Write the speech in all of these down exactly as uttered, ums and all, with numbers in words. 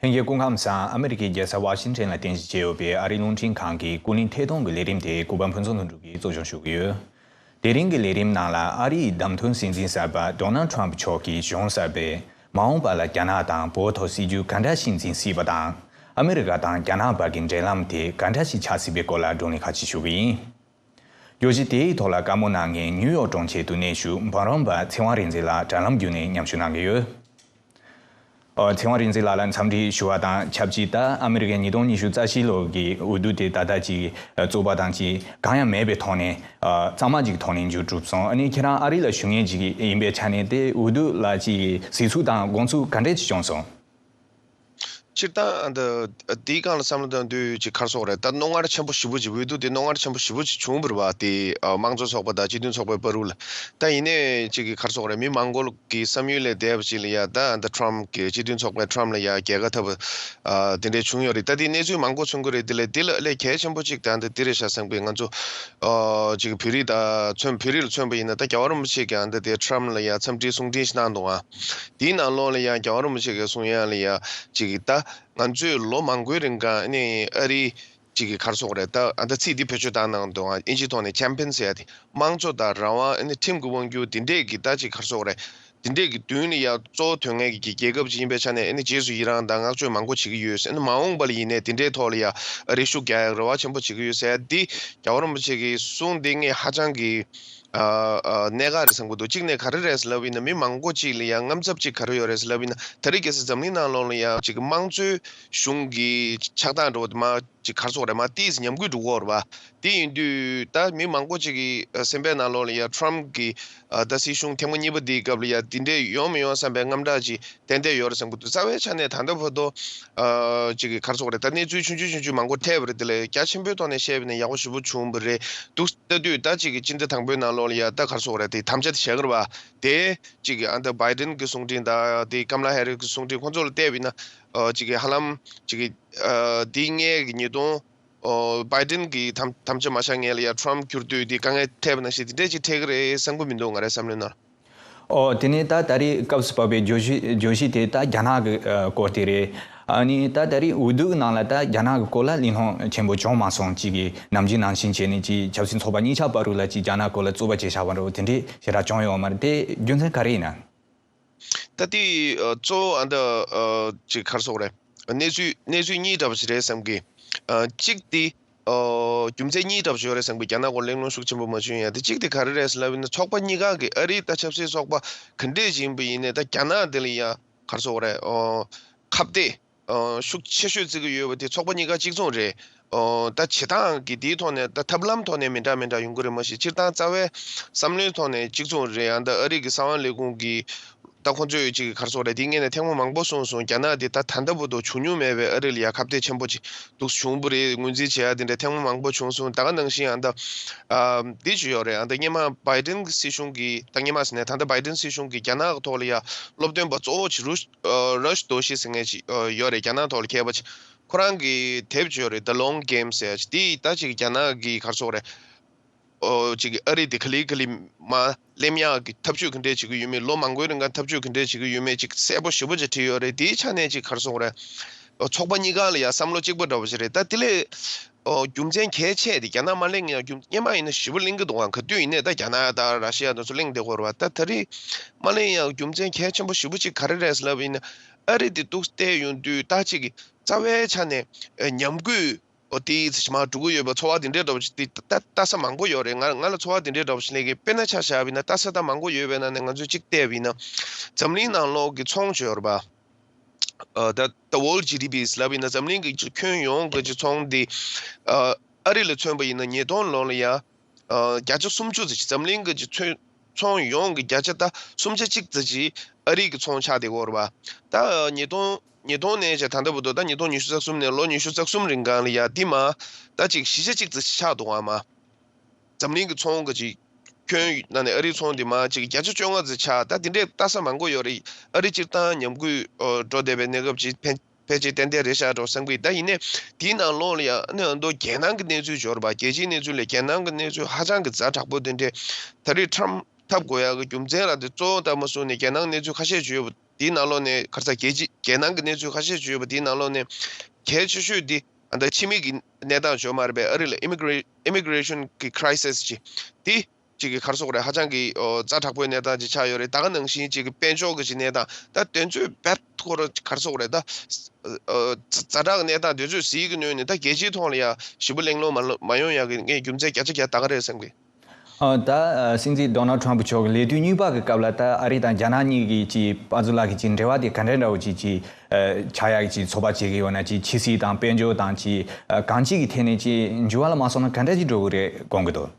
ལྷན་རྒྱས་སྐུ་ཁམས་བཟང་། ཨ་མི་རི་ཀའི་རྒྱལ་ས་ཝ་ཤིང་ཊོན་ལ་རྟེན་གཞི་བྱས་ཡོད་པའི་ཨ་རིའི་རླུང་འཕྲིན་ཁང་གི་ཀུན་གླེང་ཐད་གཏོང་གི་ལས་རིམ་དེ་གུས་པ་ཕུན་ཚོགས་ལྷུན་གྲུབ་ཀྱིས་གཙོ་སྐྱོང་ཞུ་གི་ཡོད། དེ་རིང་གི་ལས་རིམ་ནང་ལ་ཨ་རིའི་བདམས་ཐོན་སྲིད་འཛིན་གསར་པ་ཌོ་ནལ་ཌི་ཊརམ་ཕི་མཆོག་གི་གཞུང་གསར་པས་མ་འོངས་པ་ལ་རྒྱ་ནག་དང་བོད་ཐོག་སྲིད་ཇུས་ག་འདྲ་ཞིག་འཛིན་སྲིད་པ་དང་། ཨ་མི་རི་ཀ་དང་རྒྱ་ནག་བར་གྱི་འབྲེལ་ལམ་དེ་ག་འདྲ་ཞིག་ཆགས་སྲིད་པའི་སྐོར་ལ་བགྲོ་གླེང་ཁ་ཤས་ཞུ་གི་ཡིན། བརྗོད་གཞི་དེའི་ཐོག་ལ་བཀའ་མོལ་གནང་མཁན་ནིའུ་ཡོག་གྲོང་ཁྱེར་དུ་གནས་བཞུགས་འབུམ་རམས་པ་ཚེ་དབང་རིག་འཛིན་ལགས་དྲ་ལམ་བརྒྱུད་ནས་མཉམ་ཞུགས་གནང་གི་ཡོད། ཨོ། ཚེ་དབང་རིག་འཛིན་ལགས་ལ་འཚམས་འདྲི་ཞུ་བ་དང་ཆབས་ཅིག་ད་ཨ་མི་རི་ཀའི་ཉིས་སྟོང་ཉི་ཤུ་རྩ་བཞི་ལོ་གི་འོས་བསྡུ་དེ་ད་ལྟ་ཅིག་རྩོད་པ་དང་ཅིག་གང་ཡང་མེད་པའི་ཐོག་ནས་ཨ་གཙང་མ་ཅིག་ཐོག་ནས་མཇུག་གྲུབ་སོང་། ཨ་ནི་ཁྱེད་རང་ཨ་རི་ལ་བཞུགས་མཁན་ཅིག་ཡིན་པའི་ཆ་ནས་དེ་འོས་བསྡུ་ལ་ཅིག་གཟིགས་ཚུལ་དང་དགོངས་ཚུལ་ག་འདྲས་ཅིག་བྱུང་སོང་། སྤྱིར་བཏང་ཨ་འདི་འདིའི་སྒང་ལ་བསམ་བློ་བཏང་དུས་ཅིག་ག་རེ་ཟེར་དགོས་རེད། ད་རྣོ་ངར་ཆེན་པོ་ཞེ་པོ་ཅིག་འོས་བསྡུ་དེ་རྣོ་ངར་ཆེན་པོ་ཞེ་པོ་ཅིག་བྱུང་བ་རེད་པ། དེ་ཨ་དམངས་གཙོ་ཚོགས་པ་དང་སྤྱི་མཐུན་ཚོགས་པའི་བར་དུ་ལ། ད་ཡིན་ནའི་ཅིག་གི་ག་རེ་ཟེར་དགོས་རེད། མི་མང་པོ་གི་བསམ་ཡུལ་ལས་འདས་པ་ཅིག་ལ་ཡ་ད་ཨ་འདི་ཊརམ་གི་སྤྱི་མཐུན་ཚོགས་པའི་ཊརམ་ལ་ཡ་རྒྱལ་ཁ་ཐོབ་པ་ཨ་དེ་འདྲས་བྱུང་ཡོད་རེད། ད་དེ་གནས་ཚུལ་མང་པོ་མཚོན་གི་རེད། དེ་ལས་དེ་ལ་ཨ་ལས་གལ་ཆེན་པོ་ཅིག་ད་ཨ་འདི་དེ་རེད་ཤག་བསམ་གི། ང་ཚོ་ཨ་ཅིག་བོད་རིགས་ད་མཚོན་བོད་རིགས་ལ་མཚོན་པ་ཡིན་ན་ད་རྒྱལ་བ་རིན་པོ་ཆེ་གི་ཨ་འདི་དེ་ཊརམ་ལ་ཡ་འཚམས་འདྲི་གསུང་འཕྲིན་ཞིག་གནང་འདུག་ཨ། དེའི་ནང་ལོགས་ལ་ཡང་རྒྱལ་བ་རིན་པོ་ཆེ་གིས་གསུང་ཡ་ལ་ཡ་ཅིག་གི་ད་ང་ཚོས་ལོ་མང་པོའི་རིང་ག་ནས་ཨ་རི་ཅིག་གི་ག་རེ་ཟེར་དགོས་རེད། ད་ཨ་ད་ཚིག་འདི་བེད་སྤྱོད་བཏང་གནང་འདུག་ཨ། ཨིན་ཇི་ཐོག་ནས་ཆེམ་པི་ཡན་ཟེར་ཡ་དེ་དམངས་གཙོ་དང་རང་དབང་ཨ་ནི་ཁྲིམས་ཀྱི་དབང་སྒྱུར་འདི་འདྲས་ཀྱི་ད་ཅིག་ག་རེ་ཟེར་དགོས་རེད། འདི་འདྲས་ཀྱི་མདུན་ལ་ཡ་གཙོ་བོ་དོན་གནད་ཀྱི་རྒྱལ་ཁབ་ཅིག་ཡིན་པའི་ཆ་ནས་ཨ་ནི་རྗེས་སུ་ཡི་རང་དང་བསྔགས་བརྗོད་མང་པོ་བྱེད་ཀྱི་ཡོད་ཟེར། ཨ་ནི་མ་འོངས་པ་ལ་ཡིན་ནའི་འདི་འདྲའི་ཐོག་ལ་ཡ་ཨ་རི་ཤུགས་རྒྱག་ཡག་རེ་བ་ཆེན་པོ་བྱེད་ཀྱི་ཡོད་ཟེར་ཡ་འདི་རྒྱལ་བ་རིན་པོ་ཆེ་གིས་གསུང་འདི་ངས་ཧ་ཅང་གི་ཨ་ཨ་གནད་འགག་རེད་བསམ་གྱི་འདུག་གཅིག་ནས་ག་རེ་རེད་ཟེར་ལབ་ཡིན་ན་མི་མང་པོ་གཅིག་ལ་ཡང་དངངས་འཚབ་ཅིག་ག་རེ་ཡོད་རེད་ཟེར་ལབ་ཡིན་ན་ད་རེས་ཁ་སང་འཛམ་གླིང་ནང་ལོགས་ལ་ཡང་ཅིག་དམངས་གཙོའི་གཞུང་གི་ཆགས་སྟངས་འདྲ་བོ་དེ་མར་ཅིག་ག་རེ་ཟེར་དགོས་རེད། མར་ཏོག་ཙམ་ཉམས་རྒུད་འགྲོ་གི་ཡོད་རེད་པ། དེ་ཡིན་དུས་ད་མི་མང་པོ་ཅིག་གི་ཨ་སེམས་པའི་ནང་ལོགས་ལ་ཡང་ཊརམ་གི་ཨ་ད་སྲིད་གཞུང་ཐེངས་མ་གཉིས་པ་འདིའི་སྐབས་ལ་ཡང་དེ་འདྲས་ཡོང་མི་ཡོང་བསམ་པའི་དངངས་སྐྲག་ཅིག་ཏན་ཏན་ཡོད་རེད་བསམ་གྱི་འདུག་རྩ་བའི་ཆ་ནས་ད་ལྟ་བར་དུ་ཨ་ཅིག་གི་ག་རེ་ཟེར་དགོས་རེད། ད་གནས་ཚུལ་ཆུང་ཆུང་ཆུང་ཆུང་མང་པོ་ཐེབས་པ་རེད། དེ་ལས་རྒྱ་ཆེན་པོའི་ཐོག་ནས་བཤད་པ་ཡིན་ན་ཡག་པོ་ཞེ་པོ་བྱུང་བ་རེད་འདུག་ལྟ་དུས་ད་ཅིག་གི་སྤྱི་ཟླ་དང་པོའི་ནང་ལོགས་ལ་ཡ་ད་ག་རེ་ཟེར་དགོས་རེད། དེ་དམ་བཅའ་དེ་བཞག་གི་རེད་པ། དེ་ཅིག་གི་ཨ་ད་བྷའི་ཌེན་གི་གསུང་འཕྲིན་དང་དེ་ཀམ་ལ་ཧེ་རི་སི་གི་གསུང་འཕྲིན་ཁོང་ཚོ་ལ་བལྟས་པ་ཡིན་ན་ཨ་ཅིག་གི་ཧ་ལམ་ཅིག་གི་ཨ་དེ་སྔའི་གི་ཉིས་སྟོང་ཨ་བྷའི་ཌེན་གི་དམ་དམ་བཅའ་མ་བཞག་སྔོན་ལ་ཡ་ཊརམ་འགྱུར་དུས་དེ་དཀའ་ངལ་འཕྲད་པ་ནང་བཞིན་དེ་འདྲས་ཅིག་འཕྲད་ཀྱི་རེད་བསམ་གྱི་མི་འདུག་ང་རའི་བསམ་བློའི་ནང་། ཨོ། དེ་ནས་ད་ད་རེས་སྐབས་སུ་བབས་པའི་བརྗོད་གཞི་བརྗོད་གཞི་དེ་ད་རྒྱ་ནག་གི་ཨ་སྐོར་དེ་རེད། ཨ་ནི་ད་ད་རེས་འོས་བསྡུ་གི་ནང་ལ་ད་རྒྱ་ནག་གི་སྐོར་ལ་གླེང་སློང་ཆེན་པོ་བྱུང་མ་སོང་། གཅིག་གིས་ནམ་རྒྱུན་ནང་བཞིན་བྱས་ནས་གཅིག་ཆབ་སྲིད་ཚོགས་པ་གཉིས་ཆ་བར་དུ་ལ་གཅིག་རྒྱ་ནག་སྐོར་ལ་རྩོད་པ་བྱེད་བཞག་པ་འདྲ་བོ་དེ་འདྲས་ཞེ་དྲག་བྱུང་ཡོད་མ་རེད། དེ་རྒྱུ་མཚན་ག་རེ་ཡིན་ན། ད་དེ་ཨ་གཙོ་བོ་ཨ་ད་ཨ་ཅིག་ག་རེ་ཟེར་དགོས་རེད། གནས་ཚུལ་གནས་ཚུལ་གཉིས་འདྲ་བོ་ཞིག་རེད་བསམ་གི། ཨ་གཅིག་དེ་ཨ་རྒྱུ་མཚན་གཉིས་འདྲ་བོ་ཞིག་ཡོད་རེད་བསམ་གི། རྒྱ་ནག་སྐོར་གླེང་སློང་ཤུགས་ཆེན་པོ་མ་བྱུང་ཡ་དེ་གཅིག་དེ་ག་རེ་རེད་ཟེར་ལབ་ཡིན་ན་ཚོགས་པ་གཉིས་ཀ་གི་ཨ་རིའི་ད་ཆབ་སྲིད་ཚོགས་པ་ག་འདྲས་ཡིན་པ་ཡིན་ནའི་ད་རྒྱ་ནག་དེ་ལ་ཡ་ག་རེ་ཟེར་དགོས་རེད། ཨ་ཁ་གཏད། ཨ་ཤུགས་ཆེ་ཤོས་བརྩི་གི་ཡོད་པ་དེ་ཚོགས་པ་གཉིས་ཀ་གཅིག་མཚུངས་རེད། ཨོ་ད་བྱེད་སྟངས་ཀྱི་དེའི་ཐོག་ནས་ད་ཐབས་ལམ་ཐོག་ནས་མི་འདྲ་མི་འདྲ་ཡོང་གི་རེད། མ་གཞི་སྤྱིར་བཏང་རྩ་བའི་བསམ་བློའི་ཐོག་ནས་གཅིག་མཚུངས་རེད། ཨ་ད་ཨ་རི་གི་གསང་བ་ལས་ཁུངས་ཀྱི་ད་ཁོང་ཚོས་ཅིག་ག་རེ་ཟེར་དགོས་རེད། དེ་སྔོན་ནས་ཐེངས་མ་མང་པོ་གསུངས་སོང་། རྒྱ་ནག་དེ་ད་ད་ལྟ་བར་དུ་བྱུང་མྱོང་མེད་པའི་ཨ་རི་ལ་ཡ་ཁ་གཏད་ཆེན་པོ་ཅིག་འདུག་བྱུང་བ་རེད། ངོས་འཛིན་བྱེད་ཡ་དེ་འདྲ་ཐེངས་མ་མང་པོ་བྱུང་སོང་། ད་ག་ནང་བཞིན་ཨ་ད་ཨ་འདི་ཅིག་ཡོད་རེད། ཨ་ད་སྔོན་མ་བྷའི་ཌེན་གྱི་སྲིད་གཞུང་གི་ད་སྔོན་མ་ཟེར་ནས་ད་ལྟ་བྷའི་ཌེན་སྲིད་གཞུང་གི་རྒྱ་ནག་གི་ཐོག་ལ་ཡ་སློབ་སྟོན་པ་གཙོ་བོ་ཅིག་རུ་ཨ་རོས་དོ་ཤི་ཟེར་མཁན་ཅིག་ཨ་ཡོད་རེད། རྒྱ་ནག་ཐོག་ལ་མཁས་པ་ཅིག་ཁོ་རང་གི་དེབ་ཅིག་ཡོད་རེད། The Long Game ཟེར་ཡ་ཅིག་དེ་ད་ཅིག་རྒྱ་ནག་གི་ག་རེ་ཟེར་དགོས་རེད། ཨོ་ཅིག་ཨ་རི་དེ་ག་ལེ་ག་ལེ་མར་སླེབས་ཡག་གི་ཐབས་ཇུས་ག་འདྲས་བྱེད་ཀྱི་ཡོད་མེད། ལོ་མང་པོའི་རིང་ག་ཐབས་ཇུས་ག་འདྲས་བྱེད་ཀྱི་ཡོད་མེད་ཅིག་གསལ་པོ་ཞེ་པོ་ཅིག་བྲིས་ཡོད་རེད། དེའི་ཆ་ནས་ཅིག་ག་རེ་ཟེར་དགོས་རེད། ཨོ་ཚོགས་པ་གཉིས་ཀ་ལ་ཡ་བསམ་བློ་གཅིག་པ་འདྲ་བོ་ཞིག་རེད། ད་དེ་ལས་ཨོ་རྒྱུ་མཚན་གལ་ཆེ་དེ་རྒྱ་ནག་མ་གླེང་ཡག་རྒྱུ་སྔོན་མ་ཡིན་ན་ཞེ་པོ་གླེང་གི་འདུག་ག་ག་དུས་ཡིན་ནའི་ད་རྒྱ་ནག་དང་ར་ཤི་ཡ་དེ་ཚོ་གླེང་བསྡད་ཀྱི་ཡོད་རེད་པ། ད་ད་རེས་མ་གླེང་ཡག་རྒྱུ་མཚན་གལ་ཆེན་པོ་ཞེ་པོ་ཅིག་ག་རེ་རེད་ཟེར་ལབ་པ་ཡིན་ན། ཨ་རི་དེ་འདུག་བལྟས་ཡོང་དུས་ད་ཅིག་རྩ་བའི་ཆ་ནས་ཨ་ཉམས་རྒུད་ཨོ་དེའི་ཚེ་ཞིག་མར་འགྲོ་གི་ཡོད་པའི་ཚོར་བ་དེ་འདྲའི་འདྲ་བོ་ཞིག་དེ་ལྟ་ལྟ་ས་མང་པོ་ཡོད་རེད། ང་ང་ལ་ཚོར་བ་དེ་འདྲའི་འདྲ་བོ་ཞིག་སླེབས་ཀྱི། དཔེར་ན་ཆ་བཞག་པ་ཡིན་ན་ལྟ་ས་ད་མང་པོ་ཡོད་པའི་ནང་ནས་ང་ཚོས་གཅིག་བལྟས་པ་ཡིན་ན། འཛམ་གླིང་ནང་ལོགས་ཀྱི་ཚོང་ཅིག་ཡོད་རེད་པ། ཨ་ད་ད་World ཇི་ཌི་པི་ལབ་ཡིན་ན་འཛམ་གླིང་གི་ཁྱོན་ཡོངས་ཀྱི་ཚོང་དེ་ཨ་ཨ་རི་ལ་མཚོན་པ་ཡིན་ན་ཉིས་སྟོང་ལོ་ལ་ཡ་ཨ་བརྒྱ་ཆ་སུམ་ཅུ་ཙམ་ཞིག་འཛམ་གླིང་གི་ཚོང་ཚོང་ཡོངས་ཀྱི་བརྒྱ་ཆ་ད་སུམ་ཆ་གཅིག་ཙམ་ཞིག་ཨ་རི་གི་ཚོང་ཆགས་བསྡད་ཀྱི་ཡོད་རེད་པ། ད་ཉིས་སྟོང་ཉིས་སྟོང་ནས་བྱས་ད་ལྟ་བར་དུ་ད་ཉིས་སྟོང་ཉི་ཤུ་རྩ་གསུམ་ནས་ལོ་ཉི་ཤུ་རྩ་གསུམ་རིང་གང་ལ་ཡ་འདི་མ་ད་ཅིག་བཞི་ཆ་གཅིག་ཙམ་ཞིག་ཆགས་འདུག་ཨ་མ། འཛམ་གླིང་གི་ཚོང་གི་ཅིག་ཁྱོན་ནང་ནས་ཨ་རིའི་ཚོང་འདི་མ་ཅིག་བརྒྱ་ཆ་བཅོ་ལྔ་ཙམ་ཆགས། ད་འདི་འདྲའི་ལྟ་ས་མང་པོ་ཡོད་རེད། ཨ་རི་སྤྱིར་བཏང་ཉམས་རྒུད་ཨོ་འགྲོ་བསྡད་པའི་གནས་སྐབས་ཅིག་ཕན་ཕལ་ཆེར་ཏན་ཏན་རེད་ཤག་འགྲོ་བསམ་གི། ད་ཡིན་ནའི་དེའི་ནང་ལོགས་ལ་ཡང་ཨ་ནི་ཨ་མདོ་རྒྱལ་ནང་གི་གནས་ཚུལ་འབྱོར་བ། རྒྱལ་སྤྱིའི་གནས་ཚུལ་ལས་རྒྱལ་ནང་གི་གནས་ཚུལ་ཧ་ཅང་གི་ཛ་དྲག་པོ་དེ་འདྲས། ད་རེས་ཊརམ་ཕི་འཐབ་དགོས་ཡག་གི་རྒྱུ་མཚན་ལ་དེ་གཙོ་བོ་ལྟ་མ་སོང་ནས་རྒྱལ་ནང་གནས་ཚུལ་ཁ་ཤས་ཅིག་ཡོད་པ་ དེའི་ནང་ལོགས་ནས་ག་རེ་ཟ། རྒྱལ་སྤྱི་རྒྱལ་ནང་གི་གནས་ཚུལ་ཁ་ཤས་ཅིག་ཡོད་པ། དེའི་ནང་ལོགས་ནས་གལ་ཆེ་ཤོས་དེ་ཨ་ད་ཕྱི་མིག་གི་གནས་སྟངས་ཅིག་ཡོད་མ་རེད་པས། ཨ་རི་ལ་ཨི་མི་གི་རེ་ཨི་མི་གི་རེ་ཤན་གི་ཁི་རའི་སིས་ཅིག་དེ་ཅིག་གི་ག་རེ་ཟེར་དགོས་རེད། ཧ་ཅང་གི་ཨོ་ཛ་དྲག་པོའི་གནས་སྟངས་ཅིག་ཆགས་ཡོད་རེད། ད་ག་ནང་བཞིན་ཅིག་གི་དཔལ་འབྱོར་གྱི་ཅིག་གནས་སྟངས། ད་དེ་ཚོའི་རྦད་ཁོ་རང་ག་རེ་ཟེར་དགོས་རེད། ད་ཨོ་ཛ་དྲག་གི་གནས་སྟངས་དེ་ཚོས་ཟིལ་གྱིས་གནོན་ནས་ད་རྒྱལ་སྤྱིའི་ཐོག་ལ་ཡ་ཞེ་པོ་གླེང་སློང་མ་ལོ་མ་ཡོང་ཡག་གི་ངས་རྒྱུ་མཚན་བརྒྱ་ཆ་བརྒྱ་ད་ག་རེད་བསམ་གི། ཨ། ད་ཨ་སྲིད་འཛིན་ཌོ་ནལ་ཊམ་ཕུ་མཆོག་གི་ལས་དུས་གཉིས་པ་གི་སྐབས་ལ་ད་ཨ་རི་དང་རྒྱ་ནག་གཉིས་ཀྱི་ཅིག་བར་དུ་ལ་གི་ཅིག་འབྲེལ་བ་དེ་ག་འདྲ་འདྲ་བོ་ཅིག་ཅིག་ཨ་ཆགས་ཡག་གི་ཅིག་ཚོད་དཔག་བྱེད་ཀྱི་ཡོད་ན། ཅིག་ཕྱི་སྲིད་དང་དཔལ་འབྱོར་དང་ཅིག་ཨ་གང་ཅིའི་གི་ཐད་ནས་ཅིག་འགྱུར་བ་ལ་མ་སོང་ན་ག་འདྲ་ཅིག་འགྲོ་གི་རེད་དགོངས་ཀྱི་འདུག།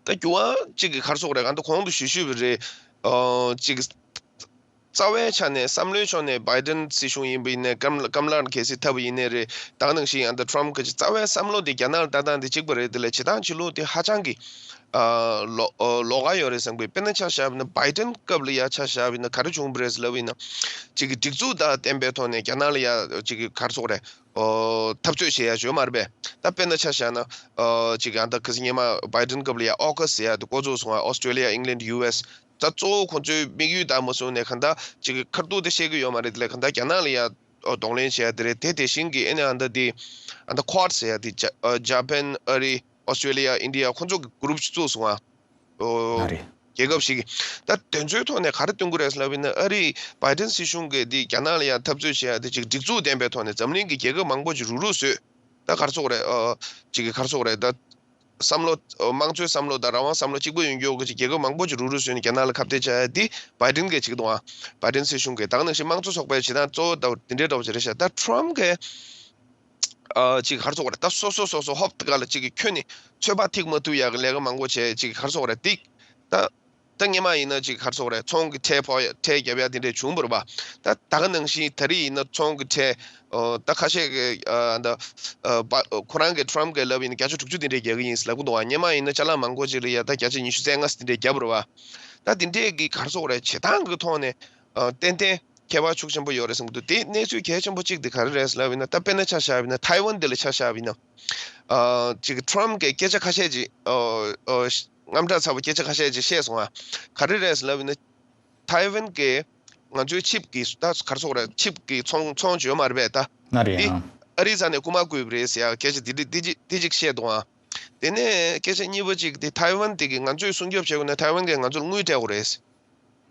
ད་འགྱུར་བ་ཅིག་གི་ག་རེ་ཟེར་དགོས་རེད། ང་ད་གོང་དུ་ཞུས་ཞུས་པ་རེད། ཨོ་ཅིག་རྩ་བའི་ཆ་ནས་བསམ་བློའི་ཕྱོགས་ནས་བྷའི་ཌེན་སྲིད་གཞུང་ཡིན་པ་ཡིན་ནའི། ཀམ་ཀམ་ལ་གལ་སྲིད་འཐབ་པ་ཡིན་ནའི་རེད། ད་ག་ནང་བཞིན་ཨ་ད་ཊམ་ཕུ་གི་རྩ་བའི་བསམ་བློ་དེ་རྒྱ་ནག་ལ་ལྟ་སྟངས་དེ་གཅིག་པ་རེད། དེ་ལས་བྱེད་སྟངས་བྱེད་ལུགས་དེ་ཧ་ཅང་གི་ཨ་ལོགས་ཨ་ལོགས་ཀ་ཡོད་རེད་བསམ་གི། དཔེར་ན་ཆ་བཞག་པ་ཡིན་ན་བྷའི་ཌེན་སྐབས་ལ་ཡ་ཆ་བཞག་པ་ཡིན་ན་ག་རེ་བྱུང་བ་རེད་ལབ་པ་ཡིན་ན། ཅིག་གི་སྒྲིག་འཛུགས་དང་ལྡན་པའི་ཐོག་ནས་རྒྱ་ནག་ལ་ཡ་ཅིག་གི་ག་རེ་ཟེར་དགོས་རེད། ཨོ་འཐབ་རྩོད་བྱེད་ཡ་ཡོད་མ་རེད་པས། ད་དཔེར་ན་ཆ་བཞག་ན། ཨོ་ཅིག་ཨ་ད་ག་ཟེར། སྔོན་མ་བྷའི་ཌེན་སྐབས་ལ་ཡ་ཨོ་ཀཱ་སི་ཟེར་ཡ་དེ་འགོ་བཙུགས་སོང་ང་། ཨོ་སི་ཀྲེ་ལི་ཡ། ཨིང་ལན། ཡུ་ཨེ་སི། ད་གཙོ་བོ་ཁོང་ཚོའི་དམིགས་ཡུལ་ད་མ་སོང་ནས་གང་ལྟར་ཅིག་གི་ཁ་ཐུག་དེ་བཤད་གི་ཡོད་མ་རེད། དེ་ལས་གང་ལྟར་རྒྱ་ནག་ལ་ཡ་ཨོ་གདོང་ལེན་བྱེད་ཡ་དེ་རེད། དེ་དེ་བཞིན་གི་ཨ་ནི་ཨ་ད་དེ་ཨ་ད་ཀོཌ་ཟེར་ཡ་དེ་ཇ་ཨོ་ཇ་པན། ཨ་རི། ཨོ་སི་ཀྲེ་ལི་ཡ། ཨིན་ཌི་ཡ། ཁོང་ཚོ་གི་གུ་རུབ་ཅིག་བཙུགས་སོང་ང་། ཨོ། ཨ་རེད། རྒྱལ་ཁབ་ཞིག་གིས། ད་དེ་ཚོའི་ཐོག་ནས་ག་རེ་སྟོན་གི་རེད་ལབ་ཡིན་ན། ཨ་རི་བྷའི་ཌེན་སྲིད་གཞུང་གིས་འདི་རྒྱ་ནག་ལ་ཡང་འཐབ་རྩོད་བྱེད་ཡ་དེ་ཅིག་སྒྲིག་འཛུགས་ལྡན་པའི་ཐོག་ནས་འཛམ་གླིང་གི་རྒྱལ་ཁབ་མང་པོ་ཅིག་རུག་རུག་བཟོས། ད་ག་རེ་ཟེར་དགོས་རེད། ཨོ། ཅིག་གི་ག་རེ་ཟེར་དགོས་རེད། ད་བསམ་བློ། ཨོ། དམངས་གཙོའི་བསམ་བློ་དང་རང་དབང་བསམ་བློ་གཅིག་པ་ཡོང་རྒྱུ་གི་ཅིག་རྒྱལ་ཁབ་མང་པོ་ཅིག་རུག་རུག་བཟོས་ནས་རྒྱ་ནག་ལ་ཁ་གཏད་བཅག་ཡ་དེ་བྷའི་ཌེན་གིས་བྱེད་ཀྱི་འདུག་ཨ། བྷའི་ཌེན་སྲིད་གཞུང་གིས། ད་ག་ནང་བཞིན་དམངས་གཙོ་ཚོགས་པའི་བྱེད་སྟངས་གཙོ་བོ་ད་འདི་འདྲའི་འདྲ་བོ་ཅིག་རེད་ཤག། ད་ཊམ་གིས། ཨ། ཅིག་ག་རེ་ཟེར་དགོས་རེད། ད་སོ་སོ་སོ་སོ་ཧོབ་ཏེ་ག་ལ་ཅིག་གི་ཁྱོན་ནས་ཚོད་དཔག་ཐིག་མ་ཐུབ་ཡག་གི་ལས་ཀ་མང་པོ་བྱས། ཅིག་ག་རེ་ཟེར་དགོས་རེད། ཏིག་ད་ད་སྔོན་མ་ཡིན་ན་ཅིག་ག་རེ་ཟེར་དགོས་རེད། ཚོང་གི་ཁྲལ་ཕོག་ཡ། ཁྲལ་རྒྱབ་ཡ་དེ་འདྲས་བྱུང་བ་རེད་པ། ད་ད་ག་ནང་བཞིན་ད་རེས་ཡིན་ན་ཚོང་གི་ཁྲལ། ཨོ། ད་ཁ་ཤས་ཀྱིས། ཨ། ད། ཨ། པ། ཁོ་རང་གིས་ཊམ་གིས་ལབ་ཡིན་ན་བརྒྱ་ཆ་དྲུག་ཅུ་དེ་འདྲས་རྒྱག་གི་ཡིན་ལབ་གི་འདུག་བ། སྔོན་མ་ཡིན་ན་ཅ་ལག་མང་པོ་ཅིག་ལ་ཡ་ད་བརྒྱ་ཆ་ཉི་ཤུ་རྩ་ལྔ་དེ་འདྲས་རྒྱབ་པ་རེད་པ། ད་དེ་འདྲས་ཀྱི་ག་རེ་ཟེར་དགོས་རེད། བྱེད་སྟངས་ཀྱི་ཐོག་ནས། ཨ། ཏན་ཏན་ཁྱད་པར་ཤུགས་ཆེན་པོ་ཡོད་རེད་བསམ་གྱི་འདུག། དེ་གནས་ཚུལ་གལ་ཆེན་པོ་གཅིག་དེ་ག་རེ་རེད་ལབ་ཡིན་ན། ད་དཔེར་ན་ཆ་བཞག་པ་ཡིན་ན། ཐའེ་ཝན་འདི་ལ་ཆ་བཞག་པ་ཡིན་ན། ཨ། ཅིག་ཊམ་གིས་སྐད་ཆ་ཁ་ཤས་ཅིག་ཨོ། ཨོ། དངངས་སྐྲག་ཚ་པོ་སྐད་ཆ་ཁ་ཤས་ཅིག་བཤད་སོང་ཨ། ག་རེ་རེད་ལབ་ཡིན་ན། ཐའེ་ཝན་གིས་ང་ཚོའི་ཆིབ་ཀྱི། ད་ག་རེ་ཟེར་དགོས་རེད། ཆིབ་ཀྱི་ཚོང་ཚོང་ཅིག་ཡོད་མ་རེད་པས། ད་ན་རེད། འདི་ཨང་། ཨ་རིའི་རྩ་ནས་རྐུ་མ་བརྐུས་པ་རེད་ཟེར་ཡ་སྐད་ཆ་འདི་འདི་འདི་ཅིག་འདི་ཅིག་བཤད་འདུག་ཨ། དེ་ནས་སྐད་ཆ་གཉིས་པ་ཅིག་དེ་ཐའེ་ཝན་དེ་གིས་ང་ཚོས་སྲུང་སྐྱོབ་བྱེད་དགོས་ན་ཐའེ་ཝན་གིས་ང་ཚོར་དངུལ་སྤྲད་དགོས་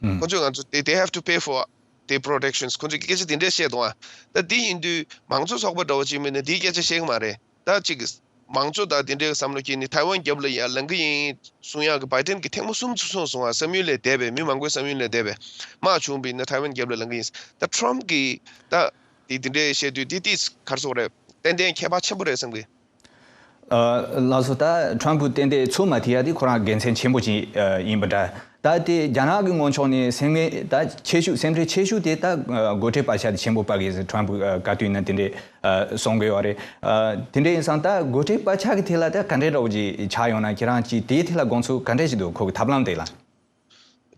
རེད། ཁོ་ཚོས་ང་ཚོ། they they have to pay for the protections. ཁོ་ཚོས་སྐད་ཆ་དེ་འདྲས་བཤད་འདུག་ཨ། ད་དེ་ཡིན་དུས་མང་གཙོ་ཚོགས་པ་འདྲ་བོ་ཅིག་མིན་ན་དེའི་སྐད་ཆ་བཤད་ཀྱི་མ་རེད། ད་ཅིག་མང་གཙོ་དང་དེ་འདྲའི་བསམ་བློ་སྐྱེས་ནས་ཐའེ་ཝན་རྒྱབ་ལ་ཡ་ལངས་ཀྱི་ཡིན་གསུང་ཡག་གི་བྷའི་ཌེན་གྱིས་ཐེངས་མ་གསུམ་ཙམ་གསུངས་སོང་ཨ། བསམ་ཡུལ་ལས་འདས་པའི། མི་མང་པོའི་བསམ་ཡུལ་ལས་འདས་པའི་དམག་བྱུང་བ་ཡིན་ན་ཐའེ་ཝན་རྒྱབ་ལ་ལངས་ཀྱི་ཡིན། ད་ཊམ་གྱིས་ད་དེ་དེ་འདྲས་བཤད་དུས་དེ་དེ་ག་རེ་ཟེར་དགོས་རེད། ཏན་ཏན་ཁྱད་པར་ཆེན་པོ་རེད་བསམ་གི། ཨ། ལགས་སོ། ད་ཊམ་ཕུ་ཏན་ཏན་ཚུར་མ་ཐེ་ཡ་དེ་ཁོ་རང་དགེ་མཚན་ཆེན་པོ་ཅིག་ཨ་ཡིན་པ་འདྲ། ད་དེ་རྒྱ་ནག་གི་ངོས་ཕྱོགས་ནས་སེམས་ངལ་ད་ཆེ་ཤོས། སེམས་ཁྲལ་ཆེ་ཤོས་དེ་ད་ཨ་སྒོ་ཁྲལ་སྤར་ཆ་དེ་ཆེན་པོ་སྤར་གི་ཟེར་ཊམ་ཕུ་ཨ་ག་དུས་ཡིན་ན་དེ་འདྲས་ཨ་གསུང་གི་ཡོད་རེད། ཨ་དེ་འདྲས་ཡིན་ཙང་ད་སྒོ་ཁྲལ་སྤར་ཆ་གི་ཐད་ལ་ད་ག་འདྲས་འདྲ་བོ་ཅིག་ཆགས་ཡོང་ན། ཁྱེད་རང་ཅིག་དེའི་ཐད་ལ་དགོངས་ཚུལ་ག་འདྲས་ཅིག་འདུག། ཁོ་གི་ཐབས་ལམ་དེ་ལ།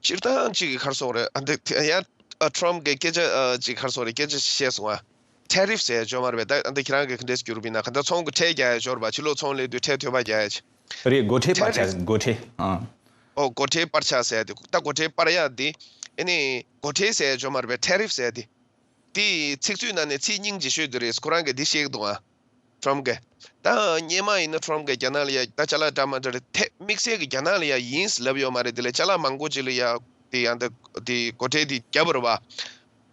སྤྱིར་བཏང་ཅིག་གི་ག་རེ་ཟེར་དགོས་རེད། ཨ་འདི་ཡ་ཨ་ཊམ་གིས་སྐད་ཆ་ཨ་ཅིག་ག་རེ་ཟེར་དགོས་རེད། སྐད་ཆ་བཤད་སོང་ཨ། ཊེ་རིཕ་ཟེར་ཡ་ཅིག་ཡོད་མ་རེད་པས། ད་ཨ་འདི་ཁྱེད་རང་གིས་ག་འདྲས་བསྒྱུར་བ་ཡིན་ན། ག་ད་ཚོང་གི་ཁྲལ་རྒྱག་ཡ་ཅིག་ཡོད་རེད་པ། ཕྱི་ལོགས་ཚོང་ལས་དུས་ཁྲལ་ཐོལ་པ་རྒྱག་ཡ་ཅིག། རེད། སྒོ་ཁྲལ་སྤར་ཆ། ཊེ་རིཕ། སྒོ་ཁྲལ། ཨ། ཨོ། སྒོ་ཁྲལ་སྤར་ཆ་ཟེར་ཡ་དེ། ད་སྒོ་ཁྲལ་སྤར་ཡ་དེ་ཨ་ནི་སྒོ་ཁྲལ་ཟེར་ཡ་ཅིག་ཡོད་མ་རེད་པས། ཊེ་རིཕ་ཟེར་ཡ་དེ། དེའི་ཚིག་མཛོད་ནང་ནས་ཚིག་སྙིང་རྗེ་ཤོས་དེ་རེད། ཁོ་རང་གིས་འདི་བཤད་ཀྱི་འདུག་ཨ། ཊམ་གིས། ད་སྔོན་མ་ཡིན་ན་ཊམ་གིས་རྒྱ་ནག་ལ་ཡ་ད་ཅ་ལག་འདྲ་མི་འདྲ་རེད། དེ་དམིགས་བསལ་གྱི་རྒྱ་ནག་ལ་ཡ་ཡིན་ལབ་ཡོད་མ་རེད། དེ་ལས་ཅ་ལག་མང་པོ་ཅིག་ལ་ཡ་དེ་ཡང་ད་དེ་སྒོ་ཁྲལ་དེ་བརྒྱབ་པ་རེད་པ།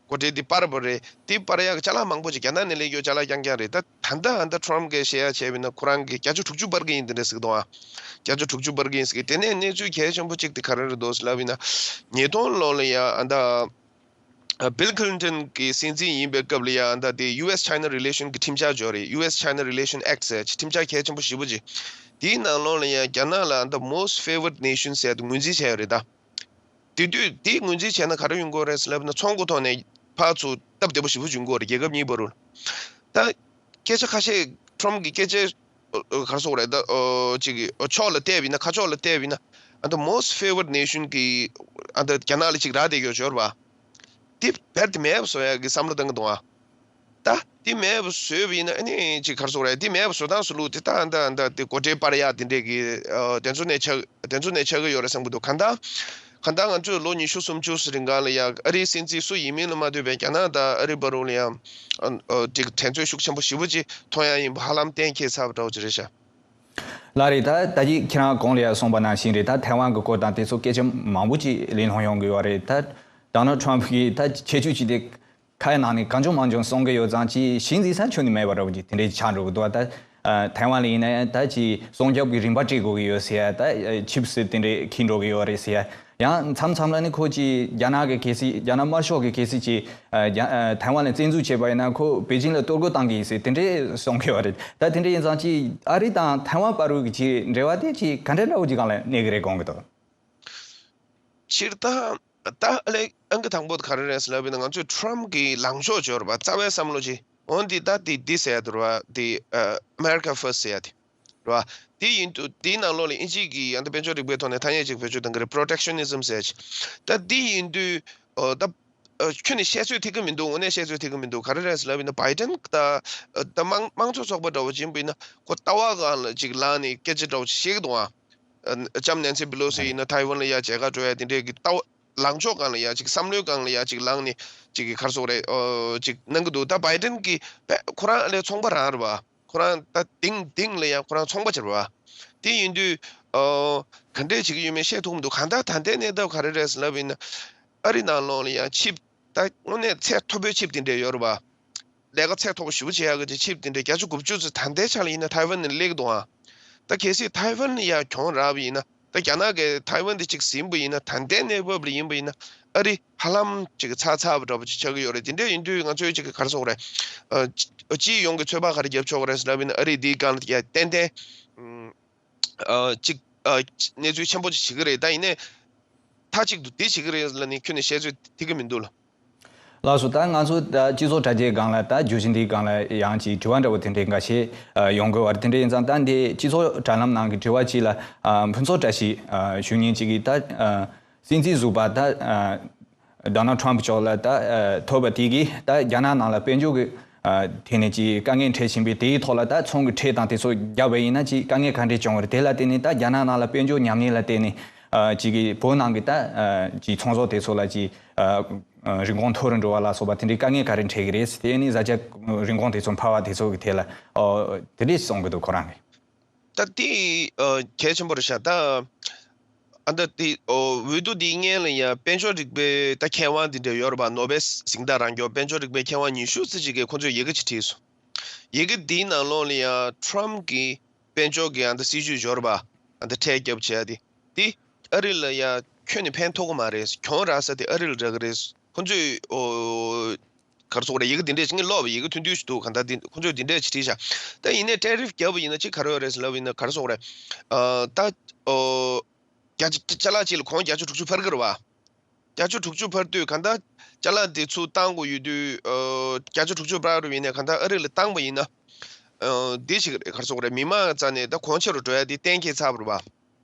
སྒོ་ཁྲལ་དེ་སྤར་བ་རེད། དེ་སྤར་ཡག་གི་ཅ་ལག་མང་པོ་ཅིག་རྒྱ་ནག་ནས་སླེབས་ཡོད་ཅ་ལག་རྐྱང་རྐྱང་རེད། ད་ད་ལྟ་ཨ་ད་ཊམ་གིས་བཤད་ཡ་བྱས་པ་ཡིན་ན་ཁོ་རང་གིས་བརྒྱ་ཆ་དྲུག་ཅུ་སྤར་གི་ཡིན་དེ་འདྲ་ཟེར་གི་འདུག་ཨ། བརྒྱ་ཆ་དྲུག་ཅུ་སྤར་གི་ཡིན་ཟེར་གི། དེ་ནས་གནས་ཚུལ་གལ་ཆེན་པོ་གཅིག་དེ་ག་རེ་རེད་འདུག་ཟེར་ལབ་ཡིན་ན། ཉིས་སྟོང་ལོ་ལ་ཡ་ཨ་ད། ཨ། བྷིལ་ཁི་ལིན་ཊོན་གྱི་སྲིད་འཛིན་ཡིན་པའི་སྐབས་ལ་ཡང་ད་དེ་ཡུ་ཨེས་ཅའི་ན་རི་ལེ་ཤན་གྱི་ཁྲིམས་འཆར་ཅིག་ཡོད་རེད། ཡུ་ཨེས་ཅའི་ན་རི་ལེ་ཤན་ཨེག་ཊི་ཟེར་ཁྲིམས་འཆར་གལ་ཆེན་པོ་ཞེ་པོ་ཅིག། དེའི་ནང་ལོགས་ལ་ཡང་རྒྱ་ནག་ལ་ད་most favored nation ཟེར་དེ་ངོས་འཛིན་བྱས་ཡོད་རེད་ད། དེ་དུས་དེ་ངོས་འཛིན་བྱས་ན་ག་རེ་ཡོང་གི་ཡོད་རེད་ཟེར་ལབ་ན་ཚོང་གི་ཐོག་ནས་ཕར་ཚུར་སྟབས་བདེ་པོ་ཞེ་པོ་ཅིག་ཡོང་གི་ཡོད་རེད། རྒྱལ་ཁབ་གཉིས་བར་རུ། ད་སྐད་ཆ་ཁ་ཤས་ཊམ་གྱི་སྐད་ཆ། ཨོ། ག་རེ་ཟེར་དགོས་རེད། ད་ཨོ་ཅིག་གི་ཨོ་ཕྱོགས་ལ་བལྟས་པ་ཡིན་ན། ཁ་ཕྱོགས་ལ་བལྟས་པ་ཡིན་ན། ཨ་ད་most favored nation གི་ཨ་ད་རྒྱ་ནག་ལ་ཅིག་རག་བསྡད་ཡོད་ཅོར་བ། དེ་བེར་དེ་མེད་པ་བཟོ་ཡག་གི་བསམ་བློ་བཏང་གི་འདུག་ཨ། ད་དེ་མེད་པ་བཟོས་པ་ཡིན་ན་ཨ་ནི་ཅིག་ག་རེ་ཟེར་དགོས་རེད། དེ་མེད་པ་བཟོ་སྟངས་བཟོ་ལུགས་དེ་ད་ཨ་ད་ཨ་ད་དེ་སྒོ་ཁྲལ་སྤར་ཡག་དེ་འདྲས་ཀྱི་ཨ་དེ་ཚོ་ནས་ཆགས་དེ་ཚོ་ནས་ཆགས་ཀྱི་ཡོད་རེད་བསམ་གི་འདུག། གང་ལྟར་ གང་ལྟར་ང་ཚོས་ལོ་ཉི་ཤུ་སུམ་ཅུ་རིང་ག་ལ་ཡང་ཨ་རིའི་སྲིད་འཛིན་སུ་ཡིན་མིན་ལ་མ་ལྟོས་པའི་རྒྱ་ནག་དང་ཨ་རི་བར་དུ་ལ་ཡང་ཨ་ཨ་ཅིག་འགྲན་རྩོད་ཤུགས་ཆེན་པོ་ཞེ་པོ་ཅིག་མཐོང་ཡ་ཡིན་པ་ཧ་ལམ་གཏན་འཁེལ་ཚར་བ་འདྲ་བོ་ཅིག་རེད་ཤག་ལགས་རེད། ད་ད་ཅི་ཁྱེད་རང་གོང་ལ་ཡང་གསུངས་པ་ནང་བཞིན་རེད། ད་ཐའེ་ཝན་གྱི་སྐོར་དང་དེ་ཚོ་སྐད་ཆ་མང་པོ་ཅིག་གླེང་སློང་ཡོང་གི་ཡོད་རེད། ད་ཌོ་ནལ་ཊམ་གྱིས་ད་ཁྱད་ཆོས་ཅིག་དེ་ཁ་ཡ་ནང་ནས་གང་བྱུང་མང་བྱུང་གསུང་གི་ཡོད་ཙང་ཅིག་གཞི་འཛིན་ས་ཁྱོན་ནས་མེད་པ་འདྲ་བོ་ཅིག་དེ་འདྲའི་ཆགས་འགྲོ་གི་འདུག་ད་ཨ་ཐའེ་ཝན་ལ་ཡིན་ན་ཡང་ད་ཅིག་སྲུང་སྐྱོབ་ཀྱི་རིན་པ་སྤྲད་དགོས་ཀྱི་ཡོད་ཟེར་ཡ། ད་ཨ་ཆིབས་སི་དེ་འདྲའི་འཁྱེར་འགྲོ་གི་ཡོད་རེད་ཟེར་ཡ། ཡང་མཚམས་མཚམས་ལ་ནི་ཁོ་ཅིག་རྒྱ་ནག་གི་གལ་སྲིད་རྒྱ་ནག་དམར་ཤོག་གི་གལ་སྲིད་ཅིག་ཨ་རྒྱ་ཨ་ཐའེ་ཝན་ལ་བཙན་འཛུལ་བྱས་པ་ཡིན་ན་ཁོ་པེ་ཅིན་ལ་གཏོར་རྒོལ་བཏང་གི་ཡིན་ཟེར་དེ་འདྲའི་གསུང་གི་ཡོད་རེད། ད་དེ་འདྲ་ཡིན་ཙང་ཅིག་ཨ་རི་དང་ཐའེ་ཝན་བར་དུ་གི་ཅིག་འབྲེལ་བ་དེ་ཅིག་ག་འདྲ་འདྲ་བོ་ཅིག་སྒང་ལ་གནས་ཀྱི་རེད་དགོངས་ཀྱི་འདུག་སྤྱིར་བཏང་ད་ཨ་ལས་ཨང་ཀི་དང་པོ་ག་རེ་རེད་ཟེར་ལབ་ཡིན་ན། ང་ཚོས་ཊམ་གྱི་ལངས་ཕྱོགས་འབྱོར་བ་རྩ་བའི་བསམ་བློ་ཅིག་འོན་ཏེ་ད་དེ་འདི་ཟེར་ཡ་དེ་རེད་བ། དེ་ཨ་America First ཟེར་ཡ་དེ་རེད་བ། དེ་ཡིན་དུས་དེའི་ནང་ལོགས་ལ་ཨིན་ཇི་གི་ཡང་ད་དཔལ་འབྱོར་རིག་པའི་ཐོག་ནས་ཐ་སྙད་ཅིག་བེད་སྤྱོད་གཏོང་གི་རེད། Protectionism ཟེར་ཅིག་ད་དེ་ཡིན་དུས་ཨོ་ད་ཨ་ཁྱོན་ནས་བཤད་ཚོད་ཐིག་གི་མི་འདུག་དངོས་གནས་བཤད་ཚོད་ཐིག་གི་མི་འདུག་ག་རེ་རེད་ཟེར་ལབ་ཡིན་ན། བྷའི་ཌེན་ད་ཨ་ད་དམངས་དམངས་གཙོ་ཚོགས་པ་འདྲ་བོ་ཅིག་ཡིན་པ་ཡིན་ན་ཁོ་ལྟ་བ་སྒང་ལ་ཅིག་ལངས་ནས་སྐད་ཆ་འདྲ་བོ་ཅིག་བཤད་ཀྱི་འདུག་ཨ། ཨ་ལྕམ་ནན་སི་པི་ལོ་སི་ཡིན་ན་ཐའེ་ཝན་ལ་ཡ་མཇལ་ཁ་འགྲོ་ཡ་དེ་འདྲས་ཀྱི་ལྟ་བ་ལངས་ཕྱོགས་སྒང་ལ་ཡ་ཅིག་བསམ་བློའི་སྒང་ལ་ཡ་ཅིག་ལངས་ནས་ཅིག་གི་ག་རེ་ཟེར་དགོས་རེད། ཨོ་ཅིག་གནང་གི་འདུག་ད་བྷའི་ཌེན་གྱི་པས་ཁོ་རང་ཨ་ལས་ཚོང་པ་རང་རེད་བ། ཁོ་རང་ད་དེང་དེང་ལ་ཡང་ཁོ་རང་ཚོང་པ་ཅིག་རེད་བ། དེ་ཡིན་དུས་ཨོ་ག་འདྲས་བྱེད་ཀྱི་ཡོད་མེད་བཤད་ཐུབ་མི་འདུག་གང་ལྟར་ད་ལྟའི་གནས་སྟངས་ག་རེ་རེད་ཟེར་ལབ་ཡིན་ན། ཨ་རི་ནང་ལོགས་ལ་ཡང་ཆིབས་ད་དངོས་གནས་ཚད་མཐོ་པོའི་ཆིབས་དེ་འདྲས་ཡོད་རེད་བ། ལས་ཀ་ཚད་མཐོ་པོ་ཞེ་པོ་བྱེད་ཡག་གི་ཆིབས་དེ་འདྲ་བརྒྱ་ཆ་དགུ་བཅུ་ཙམ་ད་ལྟའི་ཆ་ལ་ཡིན་ན་ཐའེ་ཝན་ནས་སླེབས་ཀྱི་འདུག་ཨ། ད་གལ་སྲིད་ཐའེ་ཝན་ལ་ཡ་གྱོང་རག་པ་ཡིན་ན། ད་རྒྱ་ནག་གིས་ཐའེ་ཝན་དེ་གཅིག་ཟིན་པ་ཡིན་ན། ད་ལྟའི་གནས་བབ་ལ་ཡིན་པ་ཡིན་ན་ཨ་རི་ཧ་ལམ་ཅིག་ཚར་ཚར་བ་འདྲ་པོ་ཅིག་ཆགས་ཀྱི་ཡོད་རེད། དེ་འདྲ་ཡིན་དུས་ང་ཚོས་ཅིག་ག་རེ་ཟེར་དགོས་རེད། ཨ་སྤྱི་སྤྱི་ཡོངས་ཀྱི་ཚོད་དཔག་ག་རེ་བརྒྱབ་ཆོག་གི་རེད་ཟེར་ལབ་ཡིན་ན། ཨ་རི་འདིའི་སྒང་ལ་ཡ་ཏན་ཏན་ཨ་ཅིག་ཨ་གནས་ཚུལ་ཆེན་པོ་ཅིག་བྱེད་ཀྱི་རེད། ད་ཡིན་ནའི་མཐའ་གཅིག་ཏུ་འདི་བྱེད་ཀྱི་རེད་ལབ་ནས་ཁྱོན་ནས་བཤད་ཚོད་ཐིག་གི་མི་འདུག་ལ། ལགས་སོ། ད་ང་ཚོ་ད་སྤྱི་ཚོགས་དྲ་རྒྱའི་སྒང་ལ་ད་བརྗོད་གཞི་འདིའི་སྒང་ལ་ཡང་ཅིག་དྲི་བ་འདྲ་བོ་དེ་འདྲའི་འགའ་ཤས་ཨ་ཡོང་དགོས་པ་རེད། དེ་འདྲ་ཡིན་ཙང་ད་འདི་སྤྱི་ཚོགས་དྲ་ལམ་ནང་གི་དྲི་བ་ཅིག་ལ་ཨ་ཕུན་ཚོགས་བཀྲ་ཤིས་ཨ་ཞུ་མཁན་ཅིག་གིས། ད་ཨ་སྲིད་འཛིན་ཟུར་པ་ད་ཨ་ཌོ་ནལ་ཊམ་མཆོག་ལ་ད་ཨ་ཐོབ་པ་དེ་གིས་ད་རྒྱ་ནག་ནང་ལ་དཔལ་འབྱོར་གྱི་ཨ་དེ་ནས་ཅིག་དཀའ་ངལ་འཕྲད་བཞིན་པའི་དེའི་ཐོག་ལ་ད་ཚོང་གི་ཁྲལ་དང་དེ་ཚོ་བརྒྱབ་པ་ཡིན་ན་ཅིག་དཀའ་ངལ་ག་འདྲས་བྱུང་བ་རེད། དེ་ལ་བརྟེན་ནས་ད་རྒྱ་ནག་ནང་ལ་དཔལ་འབྱོར་ཉམས་ཉེས་ལ་བརྟེན་ནས་ཨ་ཅིག་གི་བོད་ནང་གི་ད་ཨ་ཅིག་ཚོང་ཟོག་དེ་ཚོ་ལ་ཅིག་ཨ་ཨ་རིན་གོང་མཐོ་རུ་འགྲོ་བ་ལ་སོགས་པ་དེ་འདྲའི་དཀའ་ངལ་ག་རེ་འཕྲད་ཀྱི་རེད། དེ་ནི་བཟའ་བཅའ་རིན་གོང་དེ་ཚོ་འཕར་བ་དེ་ཚོ་གི་ཐད་ལ་ཨོ་དེ་འདྲས་གསུང་གི་འདུག་ཁོ་རང་གིས། ད་དེ་ཨ་གལ་ཆེན་པོ་རེད་ཤག་ད་ཨ་ད་དེ་ཨོ་འོས་བསྡུ་འདིའི་སྔོན་ལ་ཡང་དཔལ་འབྱོར་རིག་པའི་ད་མཁས་དབང་དེ་འདྲ་ཡོད་རེད་པ། ནོ་བེལ་གཟེངས་རྟགས་རང་སྐྱོང་དཔལ་འབྱོར་རིག་པའི་མཁས་དབང་ཉི་ཤུ་ཙམ་ཅིག་གིས་ཁོ་ཚོས་ཡི་གེ་ཅིག་བྲིས་སོང་། ཡི་གེ་འདིའི་ནང་ལོགས་ལ་ཡང་ཊམ་གྱི་དཔལ་འབྱོར་གྱི་ཨ་ད་སྲིད་ཇུས་འབྱོར་བ་ཨ་ད་ཁྲལ་བརྒྱབ་བྱས་ཏེ། དེ་ཨ་རི་ལ་ཡ་ཁྱོན་ནས་ཕན་ཐོགས་ཀྱི་མ་རེད། གྱོང་རག་ས་དེ་ཨ་རི་ལ་རག་གི་རེད། ཁོ་ཚོས་ཨོ་ག་རེ་ཟེར་དགོས་རེད། ཡི་གེ་འདི་འདྲས་ཅིག་ངས་ཀློག་པ་ཡི་གེ་ཐུང་ཐུང་ཞིག་འདུག་གང་ལྟར་འདི་ཁོ་ཚོས་འདི་འདྲས་ཅིག་བྲིས་ཤག་ད་ཡིན་ནའི་ཊེ་རིཕ་བརྒྱབ་པ་ཡིན་ན་ཅིག་ག་རེ་ཡོད་རེད་ཟེར་ལབ་པ་ཡིན་ན་ག་རེ་ཟེར་དགོས་རེད། ཨ་ད་ཨོ་བརྒྱ་ཆ་ཅ་ལག་གཅིག་ལ་གོང་བརྒྱ་ཆ་དྲུག་ཅུ་འཕར་གི་རེད་བ། བརྒྱ་ཆ་དྲུག་ཅུ་འཕར་དུས་གང་ལྟར་ཅ་ལག་འདི་ཚུར་བཏང་དགོས་ཡོད་དུས་ཨ་བརྒྱ་ཆ་དྲུག་ཅུ་འཕར་རུ་ཡིན་ནའི་གང་ལྟར་ཨ་རི་ལ་བཏང་པ་ཡིན་ན་ཨ་འདི་ཞིག་རེད། ག་རེ་ཟེར་དགོས་རེད། མི་མང་རྩ་ནས་ད་གོང་ཆེ་རུ་འགྲོ་ཡ་འདི་གཏན་འཁེལ་ཚར་བ་རེད་བ།